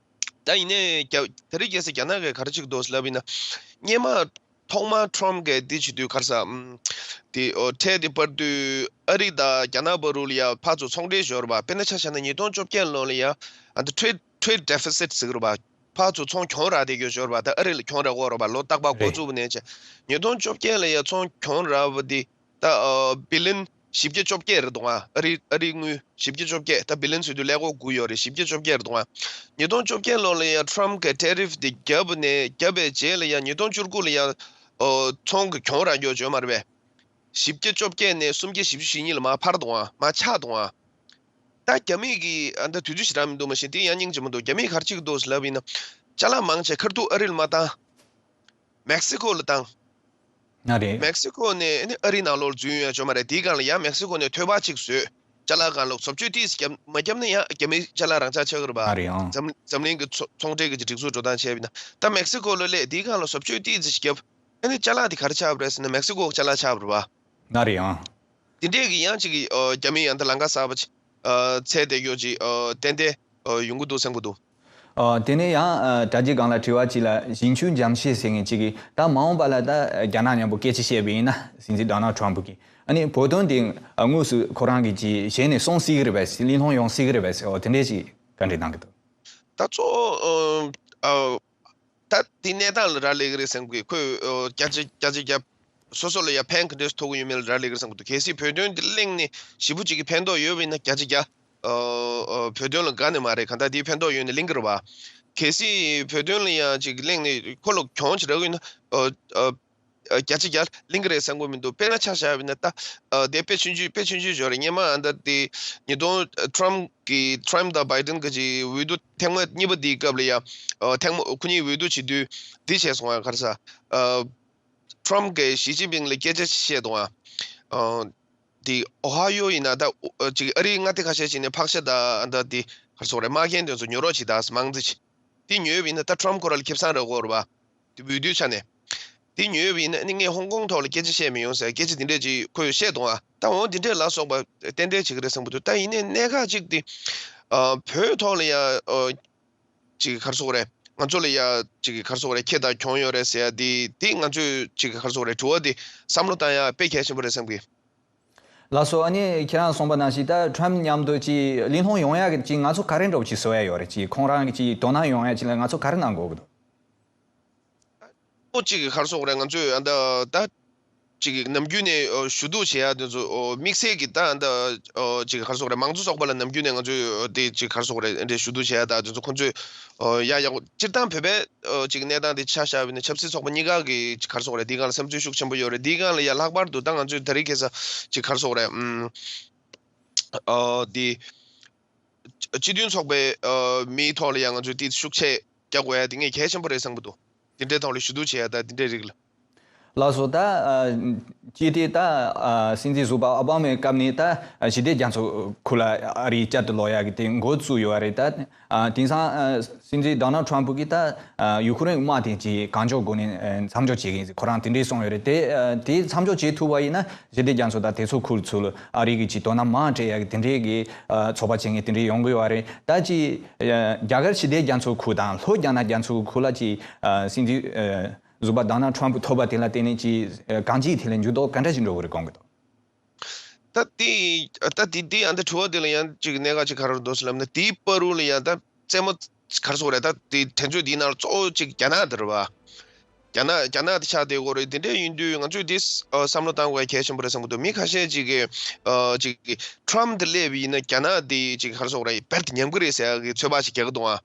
ད་ཡིན་ནའི་རྒྱ་དེ་རིང་ཁ་སང་རྒྱ་ནག་གིས་ག་རེ་བྱེད་ཀྱི་འདུག་ཟེར་ལབ་པ་ཡིན་ན། སྔོན་མ་ཐོག་མར་ཊམ་གིས་འདི་བྱེད་དུས་ག་རེ་ཟེར། ཨམ། དེ་ཨོ་ཁྲལ་དེ་སྤར་དུས་ཨ་རི་དང་རྒྱ་ནག་བར་དུ་ལ་ཡ་ཕར་ཚུར་ཚོང་འབྲེལ་ཞོར་བ། དཔེར་ན་ཆ་བཞག་ན་ཉིས་སྟོང་བཅོ་བརྒྱད་ལོ་ལ་ཡ་ཨ་ད་ཊེ་རེ་ཌི་ཊེ་རེ་ཌི་ཌེ་ཕི་སིཊ་ཟེར་གི་རེད་བ། ཕར་ཚུར་ཚོང་གྱོང་རག་བསྡད་ཀྱི་ཞོར་བ། ད་ཨ་རི་ལ་གྱོང་རག་གི་ཡོད་རེད་བ། ལོ་རྟག་པར་འགོ་རེད། བཙུགས་པ་ནས་བྱས་ཉིས་སྟོང་བཅོ་བརྒྱད་ལ་ཡ་ཚོང་གྱོང་རག་པ་དེ། ད་ཨ་བི་ལི་ཡོན་བཞི་བརྒྱ་བཅོ་བརྒྱད་རེད་འདུག་ཨ། ཨ་རི་ཨ་རིའི་དངུལ་བཞི་བརྒྱ་བཅོ་བརྒྱད། ད་བི་ལི་ཡོན་ཟེར་དུས་ཀླད་ཀོར་དགུ་ཡོད་རེད། བཞི་བརྒྱ་བཅོ་བརྒྱད་རེད་འདུག་ཨ། ཉིས་སྟོང་བཅོ་བརྒྱད་ལོ་ལ་ཡ་ཊམ་གིས་ཊེ་རིཕ་དེ་བརྒྱབ་ནས་བརྒྱབ་པའི་རྗེས་ལ་ཡ་ཉིས་སྟོང་བཅུ་དགུ་ལ་ཡ་ཨོ་ཚོང་གི་གྱོང་རག་རྒྱུ་བྱུང་མ་རེད་པས། བཞི་བརྒྱ་བཅོ་བརྒྱད་ནས་སུམ་བརྒྱ་བཞི་བཅུ་ཞེ་གཉིས་ལ་མར་འཕར་འདུག་ཨ། མར་ཆག་འདུག་ཨ། ད་རྒྱ་མི་གིས་ཨ་ད་དུས་ཚོད་ཞེ་དྲག་མི་འདུག་མ་གཞི་དེ་ཡང་སྙིང་རྗེ་མོ་འདུག་རྒྱ་མིས་ག་རེ་བྱེད་ཀྱི་འདུག་ཟེར་ལབ་པ་ཡིན་ན། ཅ་ལག་མང་ཆེ་ཁ་ཐུག་ཨ་རི་ལ་མ་བཏང་། མེག་སི་ཀོ་ལ་བཏང་། ན་རེད། མེག་སི་ཀོ་ནས་ཨ་ནི་ཨ་རིའི་ནང་ལོགས་ལ་འཛུལ་ཡོང་ཡ་ཅོ་མ་རེད། དེའི་སྒང་ལ་ཡང་མེག་སི་ཀོ་ནས་ཐོལ་པ་གཅིག་བཟོས། ཅ་ལག་སྒང་ལ་བཟོ་བཅོས་ཏོག་ཙམ་བརྒྱབ། མ་བརྒྱབ་ན་ཡང་རྒྱ་མིའི་ཅ་ལག་རང་འཇགས་ཆགས་ཀྱི་རེད་པ། ན་རེད་ཨང་། འཛམ་འཛམ་གླིང་གི་ཚོ་ཚོང་འབྲེལ་གྱི་སྒྲིག་འཛུགས་འགྲོ་སྟངས་བྱས་པ་ཡིན་ན། ད་མེག་སི་ཀོ་ལ་སླེབས། དེའི་སྒང་ལ་བཟོ་བཅོས་ཏོག་ཙམ་བརྒྱབ། ཨ་ནི་ཅ་ལག་དེ་ག་རེ་ཆགས་པ་རེད་ཟེར་ན་མེག་སི་ཀོ་གི་ཅ་ལག་ཆགས་པ་རེད་པ། ན་རེད་ཨང་། དེ་འདྲས་ཀྱི་ཡང་གཅིག་གི་ཨ་རྒྱ་མི་ཡང་ད་ལམ་ཁ་གསར་པ་ཅིག་ཨ་འཚོལ་བསྡད་རྒྱུ་ཅིག་ཨ་ཏན་ཏན་ཨ་ཡོང་གི་འདུག་བསམ་གྱི་འདུག་ཨ་དེ་ནས་ཡང་ཨ་དྲ་རྒྱའི་སྒང་ལ་དྲི་བ་ཅིག་ལ་ཞིང་ཆུའི་འཇམ་ཤེས་ཟེར་མཁན་ཅིག་གིས། ད་མ་འོངས་པ་ལ་ད་རྒྱ་ནག་མཉམ་པོ་སྐད་ཆ་བཤད་པ་ཡིན་ན། སྲིད་འཛིན་ཌོ་ནལ་ཊམ་གྱིས་ཨ་ནི་བོད་དོན་དེ་དངོས་སུ་ཁོ་རང་གིས་ཅིག་ཞལ་ནས་གསུང་སྲིད་ཀྱི་རེད་པས། གླེང་སློང་ཡོང་སྲིད་ཀྱི་རེད་པས་ཟེར། འོ་དེ་འདྲས་ཅིག་བཀའ་འདྲི་གནང་གི་འདུག་ད་གཙོ་བོ་ཨ་ ད་དེ་གནས་སྟངས་ལ་རག་ལས་ཀྱི་རེད་བསམ་གི། ཁོས་ཨོ་བརྒྱ་ཆ་བརྒྱ་ཆ་བརྒྱ་སོ་སོ་ལ་ཡ་ཕན་ག་འདྲས་ཐོགས་ཀྱི་ཡོད་མེད་ལ་རག་ལས་ཀྱི་རེད་བསམ་གི་འདུག་གལ་སྲིད་བོད་དོན་འདི་གླེང་ནས་ཞེ་པོ་ཅིག་གི་ཕན་ཐོགས་ཡོད་པ་ཡིན་ན་བརྒྱ་ཆ་བརྒྱ་ཨོ་ཨོ་བོད་དོན་ལ་དགའ་ནི་མ་རེད། གང་ལྟར་དེའི་ཕན་ཐོགས་ཡོད་ནས་གླེང་གི་རེད་བ། གལ་སྲིད་བོད་དོན་ལ་ཡ་ཅིག་གླེང་ནས་ཁོ་ལ་གྱོང་ཅིག་རག་གི་ཡོད་ན་ཨོ་ཨོ་བརྒྱ་ཆ་བརྒྱ་གླེང་གི་རེད་བསམ་གི་མི་འདུག་དཔེར་ན་ཆ་བཞག་པ་ཡིན་ན་ད་ཨོ་དེ་དཔེ་ཆུང་ཆུང་དཔེ་ཆུང་ཆུང་ཞིག་རེད། སྔོན་མ་ཨ་ད་དེ་ཉིས་སྟོང་ཊམ་གི་ཊམ་དང་བྷའི་ཌེན་གི་ཅིག་འོས་བསྡུ་ཐེངས་མ་གཉིས་པ་དེའི་སྐབས་ལ་ཡ་ཨོ་ཐེངས་མ་ཁོ་གཉིས་འོས་བསྡུ་བྱེད་དུས་འདི་བྱས་སོང་ང་། ག་རེ་ཟ། ཨ། ཊམ་གིས་ཞི་ཅིན་ཕིང་ལ་སྐད་ཆ་ཅིག་བཤད་འདུག་ཨ། ཨ། དེ་ཨོ་ཧ་ཡོ་ཡིན་ན་ད་ཨ་ཅིག་ཨ་རིའི་མངའ་སྡེ་ཁ་ཤས་ཅིག་ནས་ཕག་ཤ་དང་ཨ་ད་དེ་ག་རེ་ཟེར་དགོས་རེད། དམག་རྒྱན་དེ་ཚོ་ཉོ་རོགས་བྱེད་དང་མང་ཙི་ཅིག་དེ་ཉོས་པ་ཡིན་ན་ད་ཊམ་ཁོ་རང་ལ་ཁེ་བཟང་རག་གི་ཡོད་རེད་པ། དེ་འོས་བསྡུའི་ཆ་ནས། དེ་ཉོས་པ་ཡིན་ན་ཨ་ནི་ངས་ཧོང་ཀོང་ཐོག་ལ་སྐད་ཆ་བཤད་མི་ཡོང་ཟེར་སྐད་ཆ་དེ་འདྲས་ཅིག་ཁོས་བཤད་འདུག་ཨ། ད་འོ་དེ་འདྲས་ལ་སོགས་པ་རྟེན་འབྲེལ་བྱེད་ཀྱི་རེད་བསམ་གྱི་འདུག་ད་ཡིན་ནའི་གནད་འགག་ཅིག་དེ་ཨ་བོད་ཐོག་ལ་ཡ་ཨ། ཅིག་ག་རེ་ཟེར་དགོས་རེད། ང་ཚོ་ལ་ཡ་ཅིག་ག་རེ་ཟེར་དགོས་རེད། ཁེ་དང་གྱོང་ཡོད་རེད་ཟེར་ཡ་དེ་དེ་ང་ཚོས་ཅིག་ག་རེ་ཟེར་དགོས་རེད། དྲི་བ་དེ་བསམ་བློ་བཏང་ཡ་དཔེ་གལ་ཆེན་པོ་རེད་བསམ་གི། ལགས་སོ། ཨ་ནི་ཁྱེད་རང་གསུངས་པ་ནང་བཞིན་ད་ཊམ་མཉམ་དུ་ཅིག་གླེང་སློང་ཡོང་ཡ་གི་ཅིག་ང་ཚོ་ག་རེ་འདྲ་བོ་ཅིག་བཟོ་ཡ་ཡོད་རེད། ཅིག་ཁོང་རང་གི་ཅིག་དོ་སྣང་ཡོང་ཡ་ཅིག་ལ་ང་ཚོ་ག་རེ་གནང་དགོས་ཀྱི་འདུག་ཨོ་ཅིག་ག་རེ་ཟེར་དགོས་རེད། ང་ཚོས་ཨ་ད་ད་ཅིག་ནམ་རྒྱུན་ནས་ཨོ་ཞུ་གཏུག་བྱེད་ཡ་དེ་ཚོ་ཨོ་དམིགས་བསལ་གྱི་ད་ཨ་ད་ཨོ་ཅིག་ག་རེ་ཟེར་དགོས་རེད། མང་གཙོ་ཚོགས་པ་ལ་ནམ་རྒྱུན་ནས་ང་ཚོས་ཨོ་དེ་ཅིག་ག་རེ་ཟེར་དགོས་རེད། ཨ་འདྲས་ཞུ་གཏུག་བྱེད་ཡ་ད་དེ་ཚོ་ཁོང་ཚོས་ཨོ་ཡ་ཡག་པོ་སྤྱིར་བཏང་བོད་པའི་ཨོ་ཅིག་གནས་སྟངས་དེ་ཆ་བཞག་པ་ཡིན་ན་ཆབ་སྲིད་ཚོགས་པ་གཉིས་ཀ་གི་ཅིག་ག་རེ་ཟེར་དགོས་རེད། དེའི་སྒང་ལ་བསམ་ཚུལ་ཤུགས་ཆེན་པོ་ཡོད་རེད། དེའི་སྒང་ལ་ཡ་ལྷག་པར་དུ་ད་ང་ཚོས་ད་རེས་ཁ་སང་ཅིག་ག་རེ་ཟེར་དགོས་རེད། ཨམ་ཨོ་དེ། སྤྱི་མཐུན་ཚོགས་པའི་ཨ་མིའི་ཐོག་ལ་ཡང་ང་ཚོས་དེ་ཤུགས་ཆེ་རྒྱག་དགོས་ཡ་དེ་ངས་གལ་ཆེན་པོ་རེད་བསམ་གྱི་འདུག་དེ་འདྲའི་ཐོག་ལ་ཞུ་གཏུག་བྱེད་ཡ་དང་དེ་འདྲའི་རིགས་ལ། ལགས་སོ། ད་ཨ་ཅི་སྟེ་ད་ཨ་སྲིད་འཛིན་ཟུར་པ་ཨོ་བྷ་མའི་སྐབས་ནས་ད་ཨ་ཞི་བདེ་རྒྱ་མཚོ་ཁུལ་ལ་ཨ་རིའི་བསྐྱར་དུ་ལོག་ཡ་གི་དེ་འགོ་བཙུགས་ཡོད་པ་རེད། ད་ཨ་དེང་སང་ཨ་སྲིད་འཛིན་ཌོ་ནལ་ཊམ་ཕུ་གིས་ད་ཨ་ཡུ་ཁུ་རེན་དམག་དེ་ཅིག་གང་མགྱོགས་སྒོ་ནས་ཨ་མཚམས་འཇོག་བྱེད་ཀྱི་ཡིན་ཟེར་ཁོ་རང་དེ་འདྲས་གསུངས་ཡོད་རེད། དེ་ཨ་དེ་མཚམས་འཇོག་བྱེད་ཐུབ་པ་ཡིན་ན། ཞི་བདེ་རྒྱ་མཚོ་དང་དེ་ཚོ་ཁུལ་ཚོ་ལ་ཨ་རི་གི་ཅིག་དོ་སྣང་མང་སྤྲད་ཡ་གི་དེ་འདྲའི་གི་ཨ་ཚོགས་པ་བྱེད་མཁན་དེ་འདྲའི་ཡོང་གི་ཡོད་རེད། ད་ཅིག་ཨ་རྒྱ་གར་ཞི་བདེ་རྒྱ་མཚོ་ཁུལ་དང་ལྷོ་རྒྱ་ནག་རྒྱ་མཚོ་ཁུལ་ལ་ཅིག་ཨ་སྲིད་འཛིན་ཨ་ཟུར་པ་ཌོ་ནལ་ཊམ་ཕུ་ཐོབ་པ་དེ་ལ་བརྟེན་ནས་ཅིག་ཨ་གང་ཅིའི་ཐད་ལ་འགྱུར་ལྡོག་ག་འདྲ་ཞིག་འགྲོ་གི་རེད་དགོངས་ཀྱི་འདུག་ད་དེ་ད་དེ་དེ་ཨ་ད་དྲི་བ་དེ་ལ་ཡང་ཅིག་གནད་འགག་ཅིག་ག་རེ་འདུག་ཟེར་ལབ་ན། དེའི་བར་དུ་ལ་ཡང་ད་རྩེད་མོ་ག་རེ་ཟེར་དགོས་རེད། ད་དེ་དྲན་གསོ་འདིའི་ནང་ལ་གཙོ་བོ་ཅིག་རྒྱ་ནག་དེ་རེད་བ། རྒྱ་ནག་རྒྱ་ནག་དེ་ཆགས་བསྡད་ཡོད་རེད། དེ་འདྲ་ཡིན་དུས་ང་ཚོས་འདི་ཨ་བསམ་བློ་བཏང་དགོས་གལ་ཆེན་པོ་རེད་བསམ་གྱི་འདུག་མི་ཁ་ཤས་ཅིག་གིས་ཨ་ཅིག་ཊམ་དེ་སླེབས་པ་ཡིན་ན་རྒྱ་ནག་དེ་ཅིག་ག་རེ་ཟེར་དགོས་རེད། རྦད་དེ་ཉམས་ཀྱི་རེད་ཟེར་ཡག་གི་ཚོད་དཔག་ཅིག་རྒྱག་གི་འདུག་ཨ།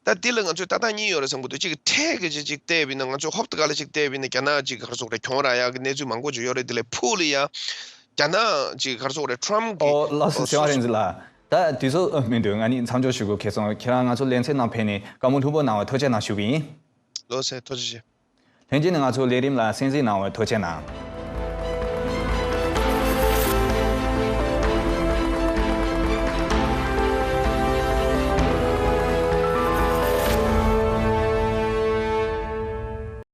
ད་འདི་ལ་ང་ཚོས་ལྟ་སྟངས་གཉིས་ཡོད་རེད་བསམ་གྱི་འདུག་གཅིག་གིས་ཁྲལ་གྱི་ཅིག་ཅིག་བལྟས་པ་ཡིན་ན། ང་ཚོས་ཧོབ་ཏེ་ག་ལ་ཅིག་བལྟས་པ་ཡིན་ན་རྒྱ་ནག་ཅིག་ག་རེ་ཟེར་དགོས་རེད། གྱོང་རག་ཡག་གི་གནས་ཚུལ་མང་པོ་ཅིག་ཡོད་རེད། དེ་ལས་ཕུགས་ལ་ཡ་རྒྱ་ནག་ཅིག་ག་རེ་ཟེར་དགོས་རེད། ཊམ་གི་ཨོ་ལགས་སོ། ཨོ་ཚེ་དབང་རིག་འཛིན་ལགས། ད་དུས་ཚོད་མི་འདུག་ང་གཉིས་མཚམས་འཇོག་ཞུ་དགོས། ཁེ་སང་ཁྱེད་རང་ང་ཚོ་ལེ་ཚན་ནང་ཕེབས་ནས་བཀའ་མོལ་ལྷུག་པོ་གནང་བར་ཐུགས་རྗེ་གནང་ཞུ་གི་ཡིན། ལགས་སོ། ཐུགས་རྗེ་ཆེ། ལྷན་རྒྱས་ནས་ང་ཚོ་ལས་རིམ་ལ་གསན་གཟིགས་གནང་བར་ཐུགས་རྗེ་གནང་།